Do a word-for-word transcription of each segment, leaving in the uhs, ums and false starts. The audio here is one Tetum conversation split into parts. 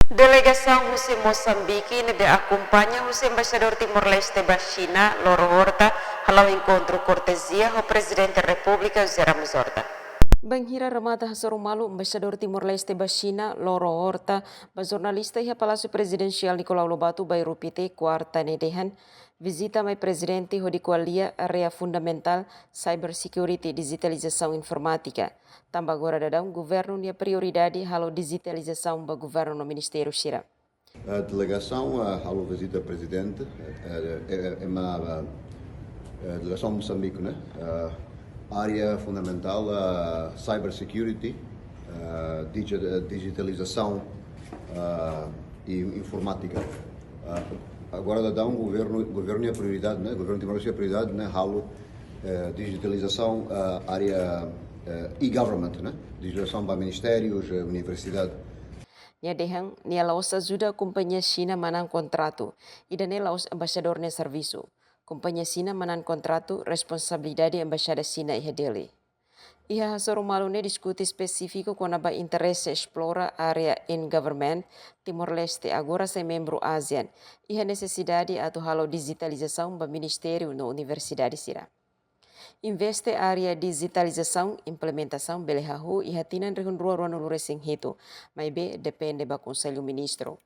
Delegasaun husi Mosambike ne'ebé akompaña husi Embaixadór Timor-Leste ba Xina, Loro Horta, hala'o enkontru kortezia ho Prezidente Repúblika José Ramos Horta. Bainhira remata hasoru malu Embaixadór Timor-Leste ba Xina, Loro Horta, ba jornalista iha Palásiu Prezidensiál Nicolau Lobato, Bairru Pité, kuarta ne'e dehan, vizita mai prezidente hodi ko'alia área fundamentál cyber security, dijitalizasaun informátika. Tanba agora daudaun governu nia prioridade halo dijitalizasaun ba governu no ministériu sira. Eh, delegasaun, eh, halo vizita prezidente, eh, eh, eh, ema, eh, eh, delegasaun Mosambike, ne'e? Eh, área fundamentál, eh, cyber security, eh, digi-, eh, dijitalizasaun, eh, i informátika. Eh, agora daudaun governu, governu nia prioridade, ne'e? Governu Timor-Leste nia prioridade, ne'e? Halo, eh, dijitalizasaun, eh, área, eh, e-government, ne'e? Dijitalizasaun ba ministérius, eh, universidade. Nia dehan, nia la'ós ajuda kompañia Xina manán kontratu, ida-ne'e la'ós embaixadór nia servisu. Kompañia Xina manán kontratu, responsabilidade Embaixada Xina iha Dili. Iha hasoru malu ne'e diskute espesífiku kona-ba interese esplora área e-government, Timor-Leste agora sai membru ASEAN, iha nesesidade atu halo dijitalizasaun ba ministériu no universidade sira. Investe área dijitalizasaun, implementasaun bele hahú iha tinan rihun rua ruanulu resin hitu, maibé depende ba Konsellu Ministru.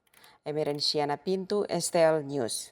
Emerenciana Pinto, S T L News.